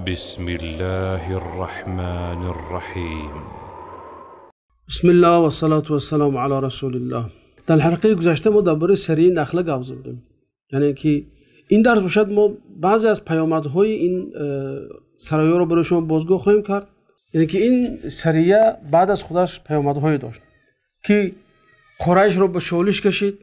بسم الله الرحمن الرحیم. بسم الله و الصلاة و السلام علی رسول الله. در حلقه گذشته ما درباره سریه نخله گپ زدیم، یعنی که این درس باشد ما بعضی از پیامدهای این سریه رو برای شما بازگو خواهیم کرد. یعنی که این سریه بعد از خودش پیامدهایی داشت که قریش رو به چالش کشید،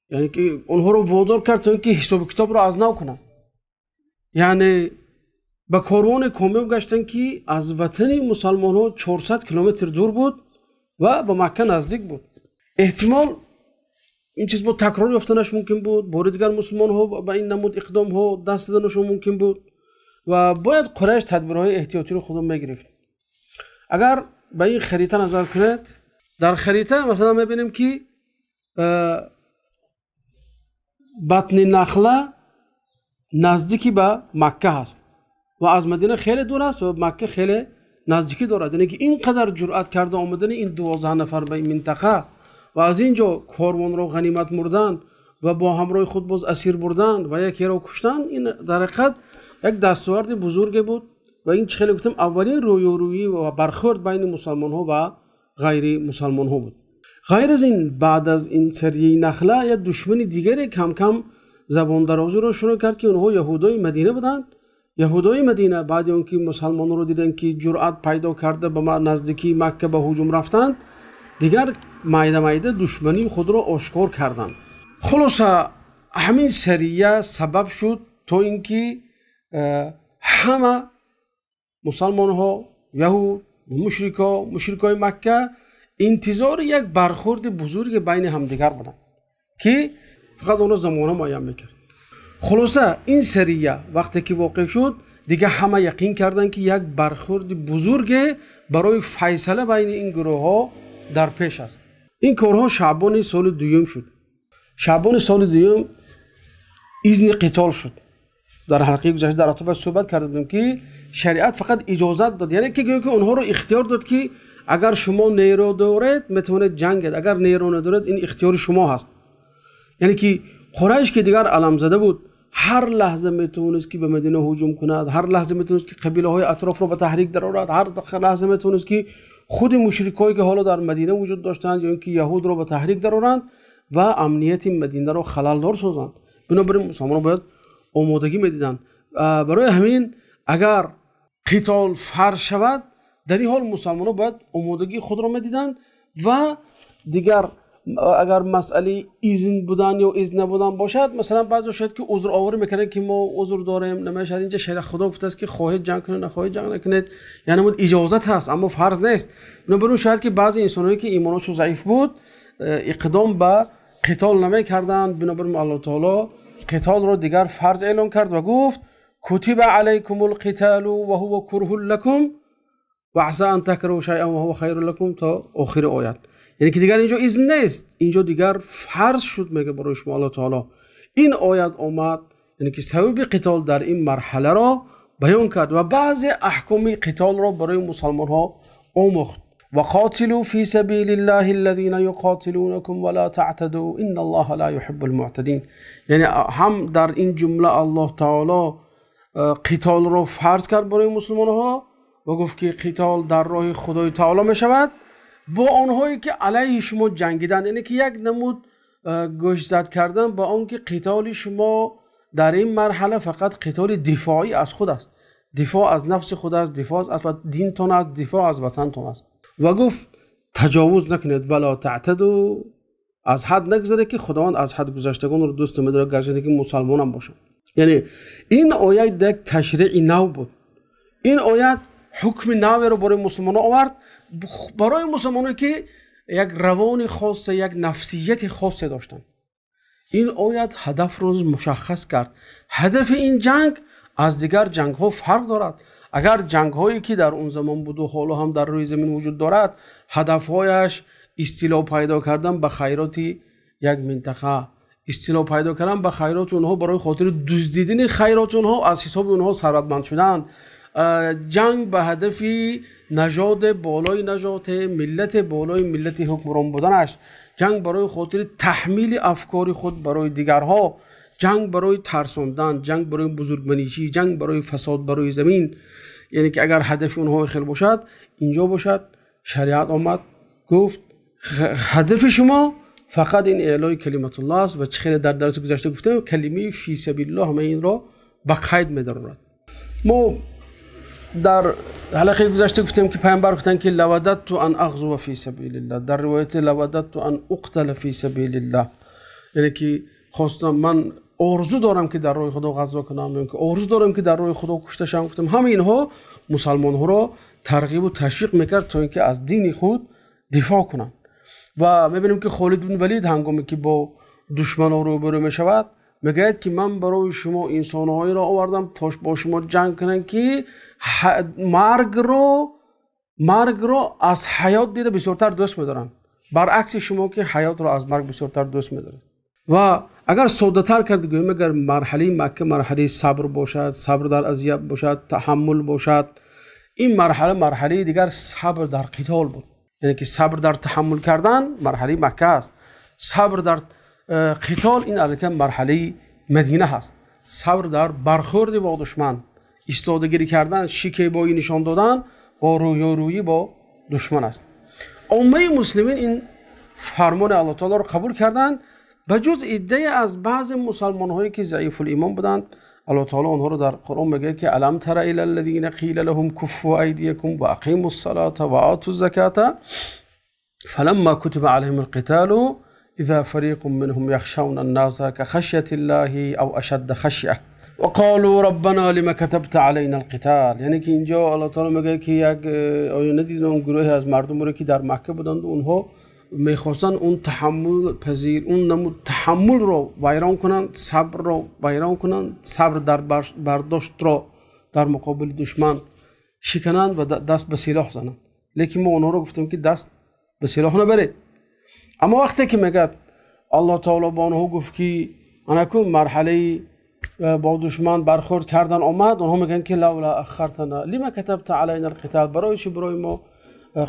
یعنی که اونها رو وادار کرد تا اینکه حساب کتاب رو از نو کنند. یعنی به کاروان کامیاب گشتند که از وطن مسلمان ها 400 کیلومتر دور بود و به مکه نزدیک بود. احتمال این چیز با تکرار یافتنش ممکن بود، بار دیگر مسلمان ها به این نمود اقدام ها دست دادنشون ممکن بود و باید قریش تدبیرهای احتیاطی رو خودم میگرفت. اگر به این خریطه نظر کنید، در خریطه مثلا میبینیم که بطن نخله نزدیکی به مکه هست و از مدینه خیلی دور است و مکه خیلی نزدیکی دارد. یعنی که اینقدر جرأت کرده آمدن این 12 نفر به این منطقه و از اینجا کاروان را غنیمت مردن و با همراه خود باز اسیر بردن و یکی را کشتن، این در حقیقت یک دستاورد بزرگ بود و این خیلی گفتم اولین رویارویی و برخورد بین مسلمان ها و غیر مسلمان ها بود. غیر از این بعد از این سریه نخله یک دشمن دیگری کم کم زبان درازی را شروع کرد که اونها یهودای مدینه بودند. یهودای مدینه بعد اون که مسلمان رو دیدن که جرأت پیدا کرده به نزدیکی مکه به هجوم رفتند، دیگر مایده مایده دشمنی خود را آشکار کردند. خلاصه همین سریه سبب شد تا اینکه همه مسلمان ها، یهود، مشرکا، مشرکای مکه انتظار یک برخورد بزرگ بین همدیگر بودند که فقط اونها زمانه معین میکرد. خلاصه این سریه وقتی که واقع شد، دیگه همه یقین کردند که یک برخورد بزرگ برای فیصله بین این گروه ها در پیش است. این کارها شعبان سال دوم شد. شعبان سال دوم اذن قتال شد. در حلقه گذشته در اطراف صحبت کرده بودیم که شریعت فقط اجازت داد، یعنی که گویا که اونها رو اختیار داد که اگر شما نیرو دارید میتونید جنگید، اگر نیرو ندارید این اختیار شما هست. یعنی که قریش که دیگر علم زده بود، هر لحظه میتونست که به مدینه هجوم کند، هر لحظه میتونست که قبیله های اطراف رو به تحریک درآورد، هر لحظه میتونست که خود مشرکایی که حالا در مدینه وجود داشتند یا اینکه یهود رو به تحریک درآورند و امنیت مدینه رو خللدار سازند. بنابراین مسلمانان باید آمادگی میدیدند. برای همین اگر قتال فرض شود، در این حال مسلمانان باید آمادگی خود را میدیدند و دیگر اگر مسئله اذن بودن یا اذن نبودن باشد، مثلا بعضی شاید که عذر آوری میکنن که ما عذر داریم، نمیشه اینجا شریعت خدا گفته است که خواهید جنگ کنید نخواهید جنگ نکنید، یعنی بود اجازت هست اما فرض نیست. بنابراین شاید که بعضی انسانایی که ایمانشون ضعیف بود اقدام به قتال نمیکردند. بنابراین الله تعالی قتال رو دیگر فرض اعلام کرد و گفت کتب علیکم القتال و هو کره لکم و عسى ان تکرهوا شیئا و هو خیر لکم تا آخر آیات. یعنی که دیگر اینجا اذن نیست، اینجا دیگر فرض شد میگه برای شما الله تعالی. این آیات آمد، یعنی که سبب قتال در این مرحله را بیان کرد و بعضی احکام قتال را برای مسلمان ها آموخت. و قاتلوا فی سبیل الله الذین یقاتلونکم ولا تعتدوا ان الله لا يحب المعتدین. یعنی هم در این جمله الله تعالی قتال را فرض کرد برای مسلمان ها و گفت که قتال در راه خدای تعالی می شود با آنهایی که علیه شما جنگیدند. یعنی که یک نمود گوشزد کردن با آنکه قتال شما در این مرحله فقط قتال دفاعی از خود است، دفاع از نفس خود است، دفاع از دینتان است، دفاع از وطنتان است. و گفت تجاوز نکنید، ولا تعتدوا، از حد نگذره که خداوند از حد گذشتگان رو دوست می‌داره، گرچه که مسلمان هم باشند. یعنی این آیه یک تشریع نو بود. این آیه حکم نو رو برای مسلمان آورد، برای مسلمانان که یک روان خاص، یک نفسیت خاص داشتند. این آیت هدف رو مشخص کرد. هدف این جنگ از دیگر جنگ ها فرق دارد. اگر جنگ هایی که در اون زمان بود و حالا هم در روی زمین وجود دارد، هدفهایش استیلا پیدا کردن به خیرات یک منطقه، استیلا پیدا کردن به خیرات اونها برای خاطر دزدیدن خیرات اونها، از حساب اونها ثروتمند شدن، جنگ به هدف نژاد بالای نژاد، ملت بالای ملت حکمران بودنش، جنگ برای خاطر تحمیل افکار خود برای دیگرها، Ҷанг барои тарсондан, ҷанг барои бузургманишӣ, ҷанг барои фасод барои замин. Яъне ки агар ҳадафи онҳо хел бошад, инҷо бошад, шариат омад гуфт ҳадафи шумо фақат ин эълои калиматуллоҳ аст. Ва чӣ хеле дар дарси гузашта гуфтем, калимаи фи сабилиллоҳ ҳама инро ба қайд медарорад. Мо дар ҳалқаи гузашта гуфтем ки паёмбар гуфтанд ки лавадатту ан ағзува фи сабилиллоҳ, дар ривояте лавадатту ан уқтала фи сабилиллоҳ, яъне ки хостам, ман орзу дорам ки дар роҳи Худо ғазво кунам, ё ки орзу дорам ки дар роҳи Худо кушта шавам. Гуфтам ҳама инҳо мусалмонҳоро тарғибу ташвиқ мекард то инки аз дини худ дифоъ кунанд. Ва мебинем ки Холид ибн Валид ҳангоме ки бо душманон рӯбарӯ мешавад, мегӯяд ки ман барои шумо инсонҳоеро овардам то бо шумо ҷанг кунанд ки маргро аз ҳаёт дида бисёртар дӯст медоранд, баръакси шумо ки ҳаётро аз марг бисёртар дӯст медоред. Ва агар соддатар кард гӯем, агар марҳалаи Макка марҳалаи сабр бошад, сабр дар азият бошад, таҳаммул бошад, ин марҳала марҳалаи дигар сабр дар қитол буд. Яъне ки сабр дар таҳаммул кардан марҳалаи Макка аст, сабр дар қитол ин аллакай марҳалаи Мадина ҳаст, сабр дар бархӯрди бо душман, истодагирӣ кардан, шикебоӣ нишон додан бо рӯёрӯӣ бо душман аст. Уммаи муслимин ин фармони Аллоҳ таолоро қабул карданд, ба ҷуз иддае аз баъзе мусалмонҳое ки заифул-имон буданд. Аллоҳ таоло онҳоро дар Қуръон мегӯяд ки алам тара ила аллазина қила лаҳум куффу айдиякум ва ақимус салата ва ату заката фаламма кутиба алайҳим алқиталу иза фариқун минҳум яхшавна аннаса кахашяти ллаҳи ав ашадда хашя ва қолу раббана лима катабта алайна алқитал. Яъне ки инҷо Аллоҳ таоло мегӯяд ки як оё надидед он гурӯҳе аз мардумро ки дар Макка буданд, онҳо мехостанд он таҳаммул пазир, он намуд таҳаммулро вайрон кунанд, сабрро вайрон кунанд, сабр дар бардоштро дар муқобили душман шикананд ва даст ба силоҳ зананд. Лекин мо онҳоро гуфтем ки даст ба силоҳ набаред. Аммо вақте ки мегӯяд Аллоҳ таоло ба онҳо гуфт ки анакун марҳалаи бо душман бархӯрд кардан омад, онҳо мегӯянд ки лавла аххартана лима катабта алайна алқитал, барои чӣ барои мо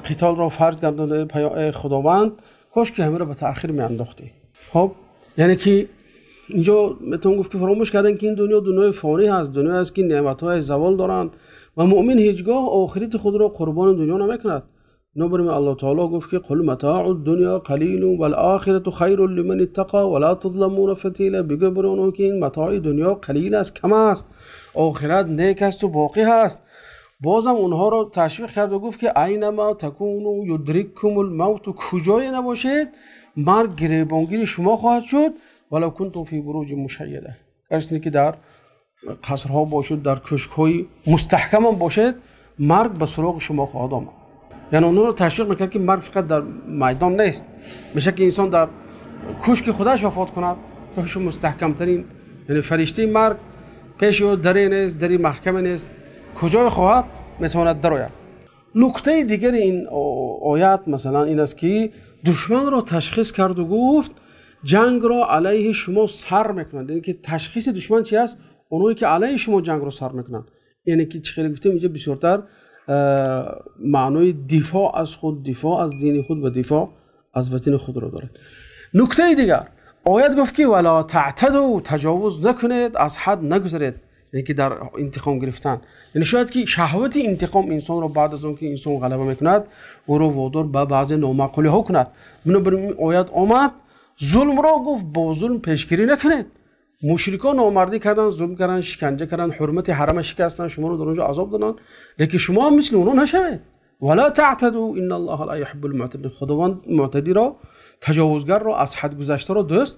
қитолро фарз гардонда эй Худованд, кош ки ҳамаро ба таъхир меандохтӣ. Хоб, яъне ки инҷо метавон гуфт ки фаромӯш карданд ки ин дунё дунёи фонӣ ҳаст, дунёе аст ки неъматҳои завол доранд ва муъмин ҳеҷ гоҳ охирати худро қурбони дунё намекунад. Бинобар ин Аллоҳ таоло гуфт ки қул матоу дунё қалилун вал охирату хайрун лиман иттақа ва ла тузламуна фатила. Бигӯ барои онҳо ки ин матои дунё қалил аст, кам аст, охират нек аст ва боқӣ ҳаст. Бозам онҳоро ташвиқ кард ва гуфт ки айнама такуну юдриккумул мавту, куҷое набошед марг гиребонгири шумо хоҳад шуд, валав кунтум фи буруҷин мушайяда. Гарчанде ки дар қасрҳо бошед, дар кӯшкҳои мустаҳкамам бошед, марг ба суроғи шумо хоҳад омад. Яъне онҳоро ташвиқ мекард ки марг фақат дар майдон нест, мешавад ки инсон дар кӯшки худаш вафот кунад, кӯшки мустаҳкамтарин, яъне фариштаи марг пеши ӯ даре нест, дари маҳкаме нест, куҷое хоҳад метавонад дарояд. Нуктаи дигари ин оят масалан ин аст ки душманро ташхис карду гуфт ҷангро алайҳи шумо сар мекунанд. Яъне ки ташхиси душман чи аст? Онҳое ки алайҳи шумо ҷангро сар мекунанд. Яъне ки чӣ хеле гуфтем инҷо бисёртар маънои дифоъ аз худ, дифоъ аз дини худ ва дифоъ аз ватани худро дорад. Нуктаи дигар оят гуфт ки вала таътаду, таҷовуз накунед, аз ҳад нагузаред, яъне ки дар интиқом гирифтан. Яъне шояд ки шаҳвати интиқом инсонро баъд аз он ки инсон ғалаба мекунад, ӯро водор ба баъзе номаъқулиҳо кунад. Бинобар ин оят омад зулмро гуфт бо зулм пешгирӣ накунед. Мушрикон номардӣ карданд, зулм карданд, шиканҷа карданд, ҳурмати ҳарама шикастанд, шуморо дар онҷо азоб доданд, лекин шумо ҳам мисли онҳо нашавед. Вала таътаду инналлоҳа ла юҳиббул муътадин. Худованд муътадиро, таҷовузгарро, аз ҳад гузаштаро дӯст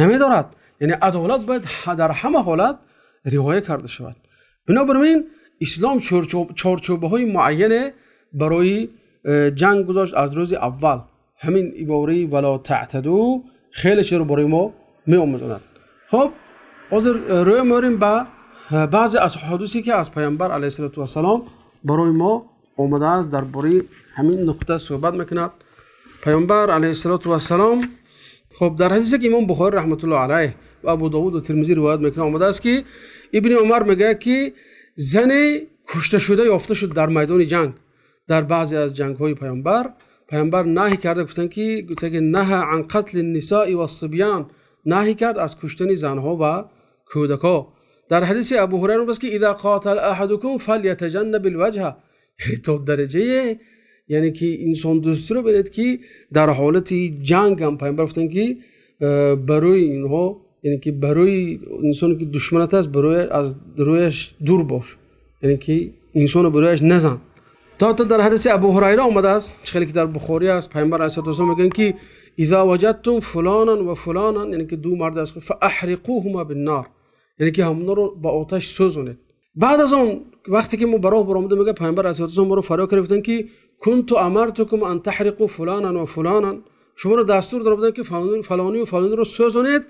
намедорад. Яъне адолат бояд дар ҳама ҳолат риоя карда шавад. Бинобар ин ислом чорчӯбаҳои муайяне барои ҷанг гузошт аз рӯзи аввал. Ҳамин ибораи вала таътаду хеле чизро барои мо меомӯзонад. Хоб, ҳозир рӯя меорем ба баъзе аз ҳодисе ки аз паёмбар алайҳиссалоту вассалом барои мо омадааст, дар бораи ҳамин нуқта суҳбат мекунад. Паёмбар алайҳиссалоту вассалом, хоб, дар ҳадисе ки имом Бухорӣ раҳматуллоҳ алайҳ ва Абу Довуд ва Тирмизӣ ривоят мекунад, омадааст ки Ибни Умар мегӯяд ки зане кушта шуда ёфта шуд дар майдони ҷанг. Дар баъзе аз ҷангҳои паёмбар, паёмбар наҳӣ карда гуфтанд ки наҳа ан қатли нисои вассибён, наҳӣ кард аз куштани занҳо ва кӯдакҳо. Дар ҳадиси Абу Ҳурайра аст ки إذا قاتل أحدكم فليتجنب الوجه, яъне то дараҷае, яъне ки инсондӯстиро бинед, ки дар ҳолати ҷанг ҳам пайғамбар гуфтанд, ки барои инҳо, яъне ки барои инсоне ки душманат аст, барои аз рӯяш дур бош, яъне ки инсонро барояш назан. То дар ҳадиси Абу Ҳурайра омадааст, хеле ки дар Бухорӣ аст, пайғамбар алайҳиссалоту вассалом мегӯянд, ки إذا وجدتم فلانا وفلانا, яъне ки ду мард аст, فأحرقوهما بالنار, яъне ки ҳамонро ба оташ сӯзонед. Баъд аз он вақте ки мо ба роҳ баромада, мегӯяд, пайғамбар алайҳиссалоту вассалом моро фарёд карда гуфтанд, ки كنت أمرتكم أن تحرقوا فلانا وفلانا, шуморо дастур дода будам, ки фалонию фалониро сӯзонед,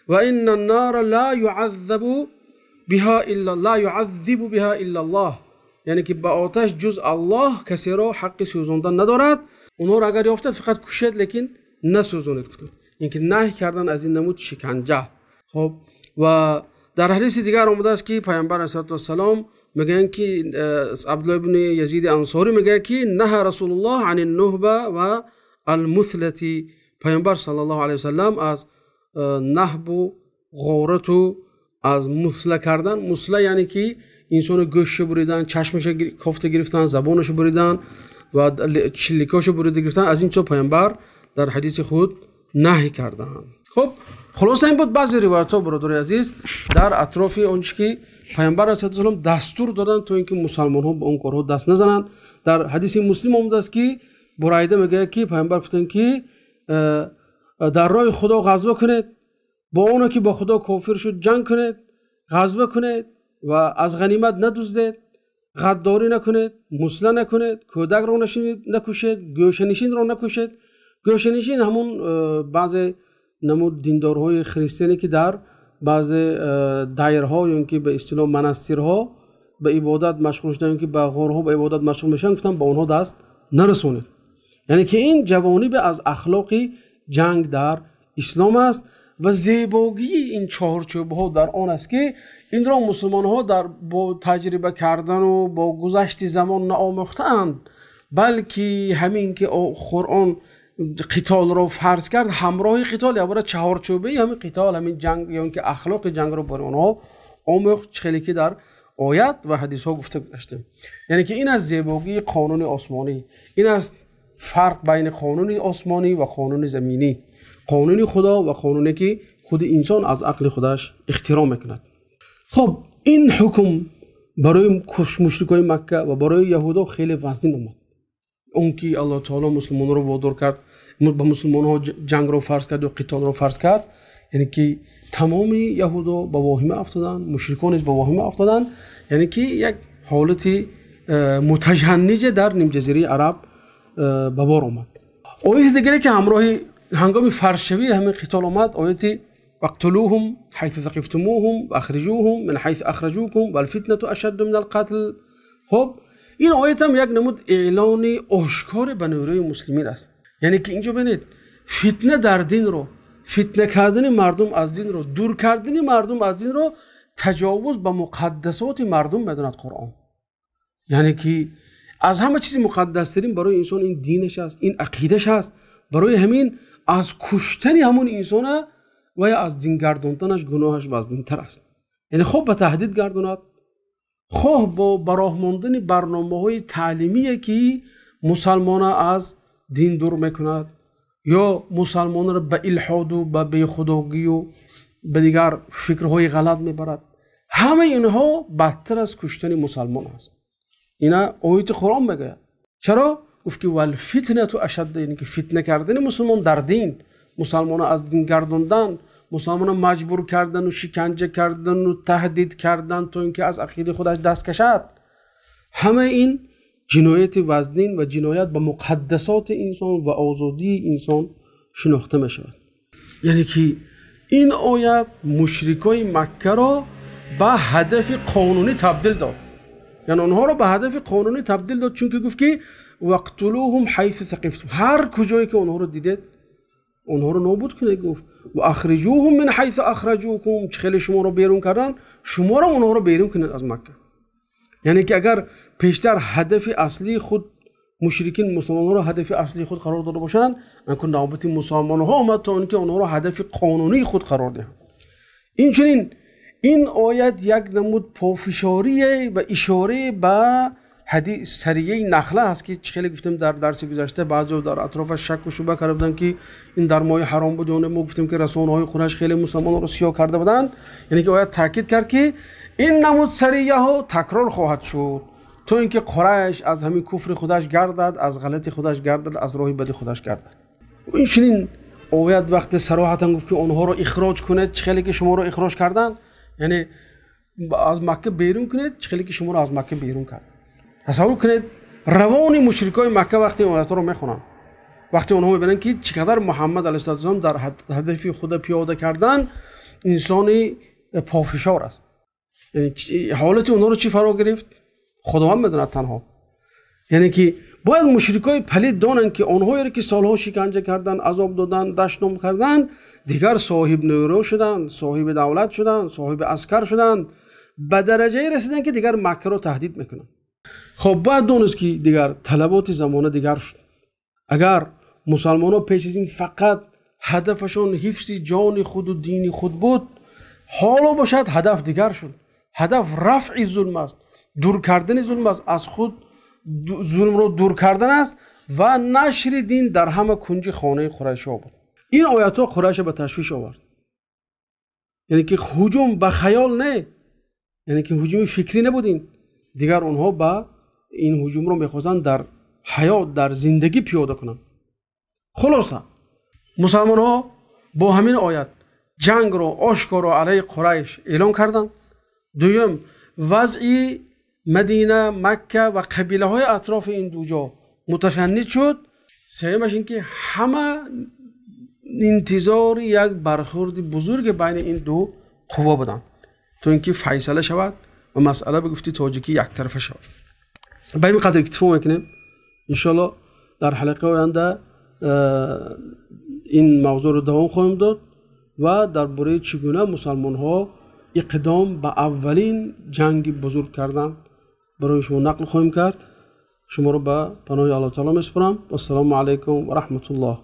وإن النار لا يعذب بها إلا لا يعذب بها إلا الله, яъне ки ба оташ ҷуз Аллоҳ касеро ҳаққи сӯзондан надорад. Онҳоро агар ёфтад, фақат кушед, лекин насӯзонед, гуфтанд. Ин ки наҳй кардан аз ин намуд шиканҷа. Хоб, ва дар ҳадиси дигар омадааст, ки пайғамбар алайҳиссалоту вассалом мегӯянд, ки Абдулло ибни Язиди Ансорӣ мегӯяд, ки نهى رسول الله عن النهبة والمثلة, пайғамбар саллаллоҳу алайҳи васаллам аз наҳбу ғорату аз мусла кардан. Мусла яъне ки инсоно гӯшашо буридан, чашмашо кофта гирифтан, забонашо буридан ва чилликошо бурида гирифтан, аз ин чизо пайғамбар дар ҳадиси худ наҳй карданд. Хуб, хулоса, ин буд баъзе ривоятҳо, бародари азиз, дар атрофи он чи ки пайғамбар алайҳиссалом дастур доданд, то ин ки мусалмонҳо ба он корҳо даст назананд. Дар ҳадиси Муслим омадааст, ки Бурайда мегӯяд, ки пайғамбар гуфтанд, ки дар роҳи Худо ғазва кунед, бо оне ки бо Худо кофир шуд ҷанг кунед, ғазва кунед ва аз ғанимат надуздед, ғаддорӣ накунед, мусла накунед, кӯдакро накушед, гӯшанишинро накушед. Гӯшанишин ҳамун баъзе намуд диндорҳои христиане, ки дар баъзе дайрҳо ё ин ки ба истилоҳ монастирҳо ба ибодат машғул шудан, ё ки ба ғорҳо ба ибодат машғул мешаванд, гуфтанд, ба онҳо даст нарасонед. Яъне ки ин ҷавонибе аз ахлоқи ҷанг дар ислом аст ва зебогии ин чорчӯбҳо дар он аст, ки инро мусулмонҳо дар бо таҷриба кардану бо гузашти замон наомӯхтаанд, балки ҳамин ки Қуръон қитолро фарз кард, ҳамроҳи қитол ябора чаҳорчӯбаи ҳамин қитол, ҳамин ҷанг ё ин ки ахлоқи ҷангро барои онҳо омӯхт, хеле ки дар оят ва ҳадисҳо гуфта гузаштем. Яъне ки ин аст зебогии қонуни осмонӣ, ин аст фарқ байни қонуни осмонӣ ва қонуни заминӣ, қонуни Худо ва қонуне ки худи инсон аз ақли худаш ихтироъ мекунад. Хуб, ин ҳукм барои мушрикои Макка ва барои яҳудо хеле вазнин омад. Он ки Аллоҳ таоло мусулмонро водор кард, ба мусулмонҳо ҷангро фарз кард ё қитолро фарз кард, яъне ки тамоми яҳудо ба воҳима афтоданд, мушрикон низ ба воҳима афтоданд, яъне ки як ҳолати мутаҷанниҷе дар нимҷазираи Араб ба бор омад. Ояти дигаре, ки ҳамроҳи ҳангоми фарзшавии ҳамин қитол омад, ояти واقتلوهم حيث ثقفتموهم وأخرجوهم من حيث أخرجوكم والفتنة أشد من القتل. Хуб, ин оят ҳам як намуд эълони ошкоре ба нерӯи муслимин аст. Яъне ки инҷо бинед, фитна дар динро, фитна кардани мардум аз динро, дур кардани мардум аз динро таҷовуз ба муқаддасоти мардум медонад Қуръон. Яъне ки аз ҳама чизи муқаддастарин барои инсон ин динаш аст, ин ақидаш аст. Барои ҳамин аз куштани ҳамон инсона ва ё аз дин гардонданаш гуноҳаш вазнинтар аст. Яъне хоҳ ба таҳдид гардонад, хоҳ бо ба роҳ мондани барномаҳои таълимие, ки мусалмона аз дин дур мекунад ё мусалмонро ба илҳоду ба бехудогию ба дигар фикрҳои ғалат мебарад, ҳамаи инҳо бадтар аз куштани мусалмон аст. Ина ояти Қуръон мегӯяд. Чаро гуфт, ки والفتنة أشد, яъне ки фитна кардани мусулмон дар дин, мусалмона аз дин гардондан, мусалмона маҷбур кардану шиканҷа кардану таҳдид кардан, то ин ки аз ақидаи худаш даст кашад, ҳамаи ин ҷинояти вазнин ва ҷиноят ба муқаддасоти инсон ва озодии инсон шинохта мешавад. Яъне ки ин оят мушрикои Маккаро ба ҳадафи қонунӣ табдил дод, яъне онҳоро ба ҳадафи қонунӣ табдил дод, чунки гуфт, ки واقتلوهم حيث ثقفتم, ҳар куҷое ки онҳоро дидед, онҳоро нобуд кунед, гуфт, وأخرجوهم من حيث أخرجوكم, чӣ хеле шуморо берун кардан, шуморо онҳоро берун кунед аз Макка. Яъне ки агар пештар ҳадафи аслии худ мушрикин мусулмонҳоро ҳадафи аслии худ қарор дода бошанд, акун навбати мусулмонҳо омад, то он ки онҳоро ҳадафи қонунии худ қарор диҳанд. Инчунин Ин оят як намуд пофишорӣ ва ишора ба ҳадис сарияи Нахла аст, ки хеле гуфтем дар дарси гузашта, баъзеҳо дар атрофаш шак ва шубҳа карда буданд, ки ин дар моҳи ҳаром буд ё не. Мо гуфтем, ки расонаҳои Қурайш хеле мусулмононро сиёҳ карда буданд. Яъне ки оят таъкид кард, ки ин намуд сарияҳо такрор хоҳад шуд, то инки Қурайш аз ҳамин куфри худаш гардад, аз ғалати худаш гардад, аз роҳи бади худаш гардад. Ин чунин оят вақте сароҳатан гуфт, ки онҳоро ихроҷ кунед, чӣ хеле ки шуморо ихроҷ карданд, яъне аз Макка берун кунед, чӣ хеле ки шуморо аз Макка берун кард. Тасаввур кунед равони мушрикони Макка вақте ин оятҳоро мехонанд, вақте онҳо мебинанд, ки чӣ қадар Муҳаммад алайҳиссалом дар ҳадафи худ пиёда кардан инсони пофишор аст. Яъне ҳолати онҳоро чӣ фаро гирифт, Худованд медонад танҳо. Яъне ки бояд мушрикои палид донанд, ки онҳоеро ки солҳо шиканҷа карданд, азоб доданд, дашном карданд, дигар соҳиби нерӯ шуданд, соҳиби давлат шуданд, соҳиби аскар шуданд, ба дараҷае расиданд, ки дигар Маккаро таҳдид мекунанд. Хоб бояд донист, ки дигар талаботи замона дигар шуд. Агар мусалмонҳо пеш аз ин фақат ҳадафашон ҳифзи ҷони худ ва дини худ буд, ҳоло бошад ҳадаф дигар шуд. Ҳадаф рафъи зулм аст, дур кардани зулм аст, аз худ зулмро дур кардан аст ва нашри дин дар ҳама кунҷи хонаи Қурайшҳо буд. Ин оятҳо Қурайшро ба ташвиш овард. Яъне ки ҳуҷум ба хаёл не, яъне ки ҳуҷуми фикрӣ набуд ин. Дигар онҳо ба ин ҳуҷумро мехостанд дар ҳаёт, дар зиндагӣ пиёда кунанд. Хулоса, мусалмонҳо бо ҳамин оят ҷангро ошкоро алайҳи Қурайш эълон карданд. Дуюм, вазъи Мадина, Макка ва қабилаҳои атрофи ин ду ҷо муташанниҷ шуд. Сеюмаш ин ки ҳама интизори як бархӯрди бузурге байни ин ду қувва буданд, то ин ки файсала шавад ва масъала ба гуфти тоҷикӣ яктарафа шавад. Ба ин қадр иктифо мекунем. Иншоалло дар ҳалқаи оянда ин мавзӯъро давом хоҳем дод ва дар бораи чӣ гуна мусалмонҳо иқдом ба аввалин ҷанги бузург кардан барои шумо нақл хоҳем кард. Шуморо ба паноҳи Аллоҳ таоло месупорам. Вассалому алайкум ва раҳматуллоҳ.